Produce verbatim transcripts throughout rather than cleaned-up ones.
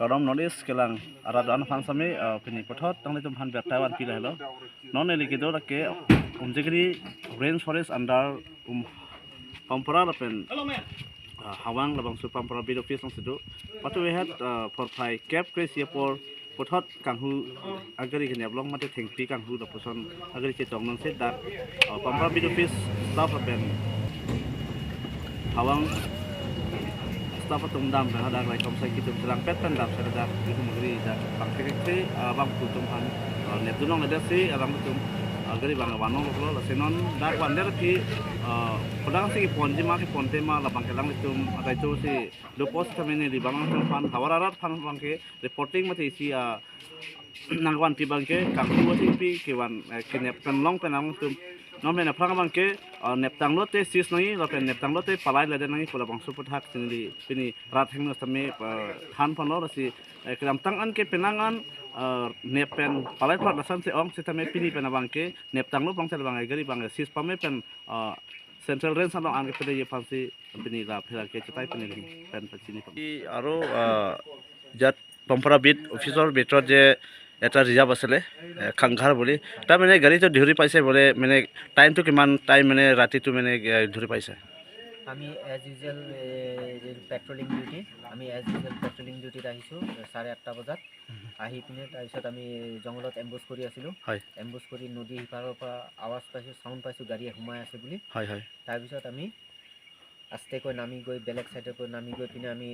Kardom North East kelang arat an aphan sitame, eh, pini puthot nanglitum aphan birta vanpi lahelo. Non neli kedo lake Umjikri Range Forest under um Pampara lapen, eh, Hawang labangso Pampara Beat Office alongsi do. Patu vehat, eh, porphai kep kre-isi apor puthot kanghu agari kenep long mate thengpi kanghu lapuson agari chetong nangsi dak, eh, Pampara Beat Office staff lapen Hawang staff atum dam pen hadak raikom sai atum cherangpet pen dam sai dak itum agari dak bang kekek si, eh, bang kutum aphan, eh, nepdun longledet si alangtum, eh, agari bang van longloklo. Lasi non dak vandet aphi, eh, kodang si keponji ma keponte ma labang ke alanglitum adai tu si do post kami ni di bang atum aphan havar arat aphan bang ke reporting mate isi, ah, nangvanpi bang ke kanghu athengpi kevan, eh, kenep pen long pen atum non pen aphrang bang ke, ah, neptang lote seize nangji lapen neptang lote palai laden nangji pu labangso aphuthak chini pini rat hengno sitame, ah, than ponlo. Lasi, eh, kedamtang an ke penang an, ah, nep pen palai prat lason si ong sitame pini pen abang ke neptang lo bang tel bang agari bang seize pame pen, ah, Central Range along an ke pede ye aphansi pini la phela ke chetai pini pen pachini pam. Aro, ah, jat Pampara Beat Officer betrot je eta reserve asile, eh, Khangkhar boli. Ta mene gari to dhuri paise bole, mene time to kiman time mene rati to mene, eh, dhuri paise? আমি age usual patrolling duty, আমি age usual patrolling ডিউটিত আহিছোঁ চাৰে আঠটা বজাত। আহি পিনে তাৰপিছত আমি জংঘলত এম্বুছ কৰি আছিলোঁ। হয়। এম্বুছ কৰি নদী সিপাৰৰ পৰা আৱাজ পাইছোঁ, চাউণ্ড পাইছোঁ গাড়ীয়ে সোমাই আছে বুলি। হয়, হয়। তাৰপিছত আমি আস্তেকৈ নামি গৈ বেলেগ চাইডৰ পৰা নামি গৈ পিনে আমি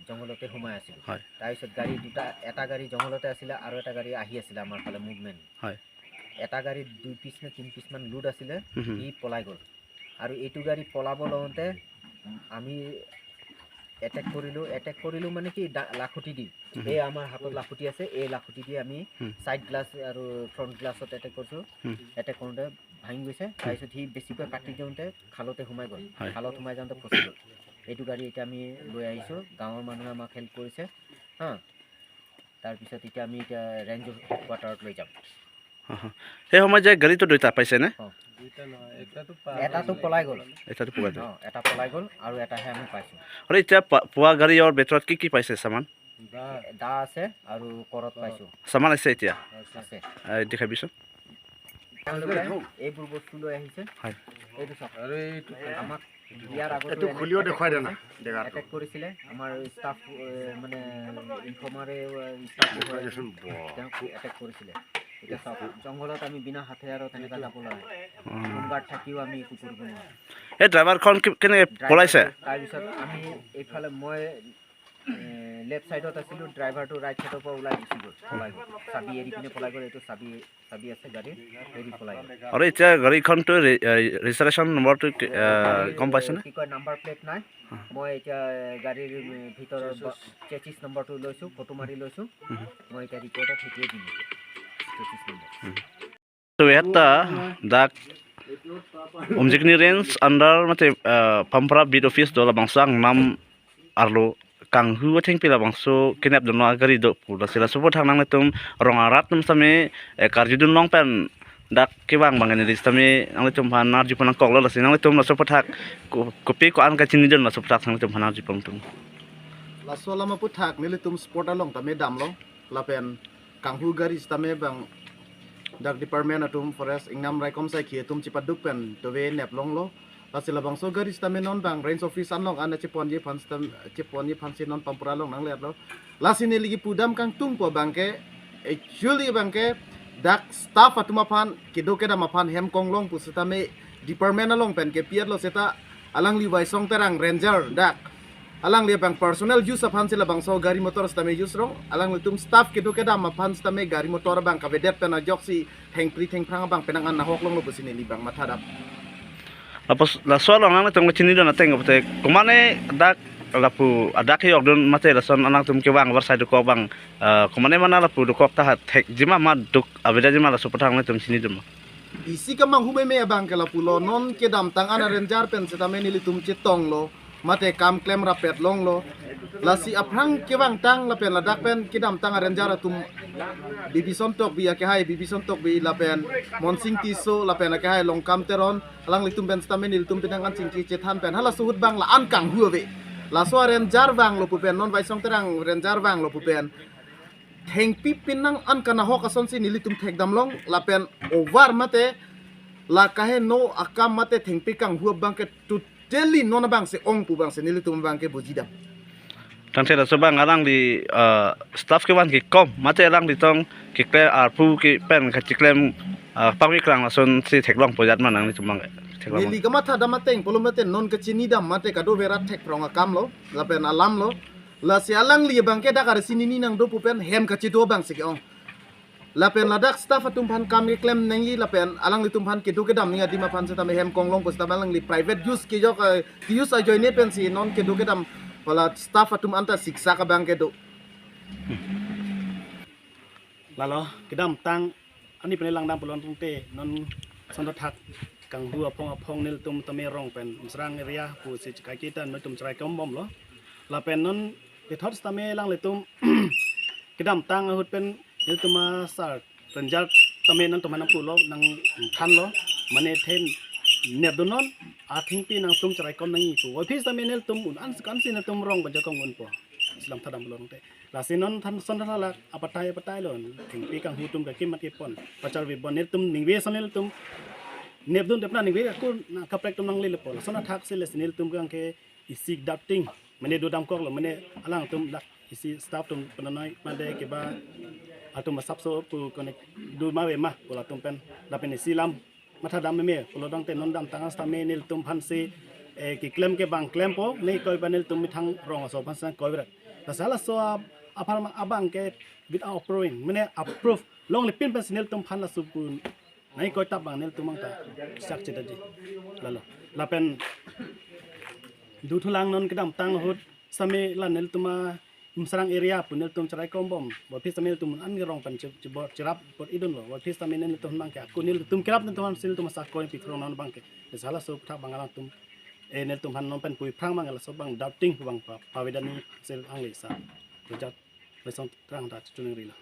জংঘলতে সোমাই আছিলোঁ। হয়। তাৰপিছত গাড়ী দুটা, এটা গাড়ী জংঘলতে আছিলে আৰু এটা গাড়ী আহি আছিলে আমাৰ ফালে মুভমেণ্ট। হয়। এটা গাড়ীত দুই পিচ নে তিনি পিচমান লোড আছিলে, হুম, হুম। সি পলাই গ'ল। আৰু এইটো গাড়ী পলাব লওঁতে আমি এটেক কৰিলোঁ। এটেক কৰিলোঁ মানে কি, দা-, লাখুটি দি। হুম, হুম। এই আমাৰ হাতত লাখুটি আছে, এই লাখুটি দি আমি হুম। ছাইড গ্লাছ আৰু ফ্ৰণ্ট গ্লাছত এটেক কৰিছোঁ। হুম। এটেক কৰোঁতে ভাঙি গৈছে। তাৰপিছত সি বেছিকৈ কাটি দিওঁতে খালতে সোমাই গ'ল। হয়। খালত সোমাই যাওঁতে ফচি গ'ল। এইটো গাড়ী এতিয়া আমি লৈ আহিছোঁ, গাঁৱৰ মানুহে আমাক হেল্প কৰিছে। হা, তাৰপিছত এতিয়া আমি এতিয়া ৰেঞ্জ হেডকোৱাৰ্টাৰত লৈ যাম। হা, হা। সেই সময়ত যে গাড়ীটো দুটা পাইছে নে? অ। দুটা নহয়, এটাতো পা-, এটাতো পলাই গ'ল। এটাতো পলাই গ'ল। অ, এটা পলাই গ'ল আৰু এটাহে আমি পাইছোঁ। আৰু এতিয়া পা-, পোৱা গাড়ী আৰু ভিতৰত কি কি পাইছে চামান? দা। দা আছে আৰু কৰত পাইছোঁ। চামান আছে এতিয়া? আছে। আছে। এই দেখাবিচোন। এইবোৰ বস্তু লৈ আহিছে। হয়। এইটো চাওক। আৰু এইটো আমাক ইয়াৰ আগতে এইটো খুলিও দেখুৱাই দিয়া না, জেগাটো। এটেক কৰিছিলে। আমাৰ ষ্টাফ, এ, মানে, ইনফৰ্মাৰে, এ, ষ্টাফ হয়। দেখুৱাই দিয়াচোন, বাহ। তেওঁক এটেক কৰিছিলে। এতিয়া চাওক, জংঘলত আমি বিনা হাথিয়াৰত তেনেকা যাব লাগে। উম। হোমগাৰ্ড থাকিও আমি একো কৰিব নোৱাৰোঁ। এই ড্ৰাইভাৰখন কি-, কেনেকে পলাইছে? ড্ৰাইভাৰটো, তাৰপিছত আমি এইফালে মই এ, লেফ্ট চাইডত আছিলোঁ, ড্ৰাইভাৰটো ৰাইট চাইডৰ পৰা ওলাই গুচি গ'ল, পলাই গ'ল। চাবি এৰি পিনে পলাই গ'ল, এইটো চাবি, চাবি আছে গাড়ীৰ, এৰি পলাই গ'ল। আৰু এতিয়া গাড়ীখনটো ৰে-, এ, ৰেজিষ্ট্ৰেশ্যন নম্বৰটো কি, এ, গম পাইছেনে? কি কয়, নাম্বাৰ প্লেট নাই। অ। মই এতিয়া, এ, গাড়ীৰ, এ, ভিতৰৰ ব-, চেচিছ নম্বৰটো লৈছোঁ, ফটো মাৰি লৈছোঁ। হুম। মই এতিয়া ৰিপৰ্টত সেইটোৱে দিম, chassis number. Hmm. To eta dak Umjikni Range under mate, eh, Pampara Beat Office do labangso angnam arlo kanghu athengpi labangso kenepdunlo agari do pu, lasi laso aphuthak nanglitum rong arat atum sitame, eh, karjudun long pen dak kevang bang kene sitame nanglitum aphan arju pon nangkoklo, lasi nanglitum laso aphuthak ko-, kopi ko-an kachinidun laso aphuthak nanglitum aphan arju pon tum. Laso alam aphuthak nelitum spot along tame damlo. Lapen kanghu gari sitame bang dak department atum forest ingnam raikom saikhi atum chipaduk pen tove nep longlo. Lasi labangso gari sitame non bang range office anlong an cheponji aphan sitam-, cheponji aphansi non Pampara along nangleplo. Lasi neli kipudam kangtung po bang ke, actually bang ke dak staff atum aphan kedo kedam aphan hem konglong pu sitame department along pen kepi-etlo seta alangli Waisong Terang ranger dak alangli bang personal use aphansi labangso gari motor sitame use rong, alanglitum staff kedo kedam aphan sitame gari motor bang kavedet pen ajoksi thengpri thengphrang bang penang an nahok longlo pusi neli bang mathadam. Lapu laso along nangtum chinidun ateng pute komatne dak lapu adak kejokdun mate lason nangtum kevang avarsai dokok bang, eh, komatne mana lapu dokok ta thekji ma ma duk avedetji ma laso aphuthak nangtum chinidun ma? Isi kemanghu meme abang ke lapulo, non kedamtang an aranger pen sitame nelitum chetonglo, mate kam klem rapet longlo. Lasi aphrang kevangtang lapen ladak pen kedamtang aranger atum Bibison Tokbi akehai, Bibison Tokbi lapen Monsing Tisso lapen akehai Longkam Teron, alanglitum pen sitame nelitum penang an chingki chethan pen halaso ahut bang la-an kanghu ave. Laso a-ranger vanglo pu pen, non Baisong Terang ranger vanglo pu pen, thengpi pinang an kanahok asonsi nelitum thekdam long, lapen over mate la kaheno akam mate thengpi kanghu abang ke totally non abangsi ong pu abangsi nelitum abang ke bujidam. Tangte laso abang alangli, eh, staff kevan kekom mate alangli tong keklem arpu ke pen kachiklem, eh, pangviklang lasonsi theklong pu ajat ma nanglitum abang ke? Theklong. Neli kamathadam ateng pulo mate non kachinidam mate kadokave rat thekphrong akam lo, lapen alam lo. Lasi alangli abang ke dak arsi nini nangdo pu pen hem kachedo abangsi ke-ong. Lapen ladak staff atum aphan kam keklem nangji, lapen alanglitum aphan kedo kedam nangji adim aphan setame hem konglong pusitame alangli private use kejok, eh, use ajoine pensi non kedo kedam hala staff atum anta siksak abang kedo. Lalo, kedamtang ani pene langdam pulo tangte non sonta thak kanghu aphong aphong nelitum tame rong pen Msrang area pusi chekaike ta nelitum cheraikom bomlo. Lapen non kethot setame alanglitum kedamtang ahut pen nelitum a-sir ranger tame nangtum aphan nangpulo, nangthanlo, mane then nepdunnon, athengpi nangtum cheraikom nangji pu. Voiphit setame nelitum un-an sekansi nelitum rong pen jakong unpo. Selam thadam pulo tangte. Lasi non than sonta thak apatai apatai lo, thengpi kanghu atum kakemat kepon, pacharvi bon, nelitum ningve ason nelitum nepdun depna ningve ako nangkaprek atum nanglelepo. Lason athak si lasi nelitum abang ke isi doubting, mane dodamkoklo, mane alangtum dak isi staff atum penanoi mate keba atum asapso pu connect do ma ave ma pu latum pen, lapen isi lam mathadam meme pulo tangte non damtang setame nelitum aphansi, eh, keklem ke bang klempo, ne koi ba nelitum methang rong aso aphan sang koi berat. Lasi laso a-, apar abang ke without approving, mane approve longle pin pensi nelitum aphan laso pu nangkoi tap abang nelitum abang ta sak chedaji. Lalo, lapen dothulang non kedamtang ahut setame la nelitum a-Msrang area pu nelitum cheraikom bom. Voiphit setame nelitum an rong pen che-, chebor cherap bor idunlo. Voiphit setame nelitum abang ke ako nelitum kerap nelitum aphansi nelitum asakoi pithrong non abang ke. Lasi laso athak abang alangtum, eh, nelitum aphan non pen puiphrang abang laso abang doubting abang pa, pavedani sel angle sa. Rojak Baisong Terang ta chuning rilo.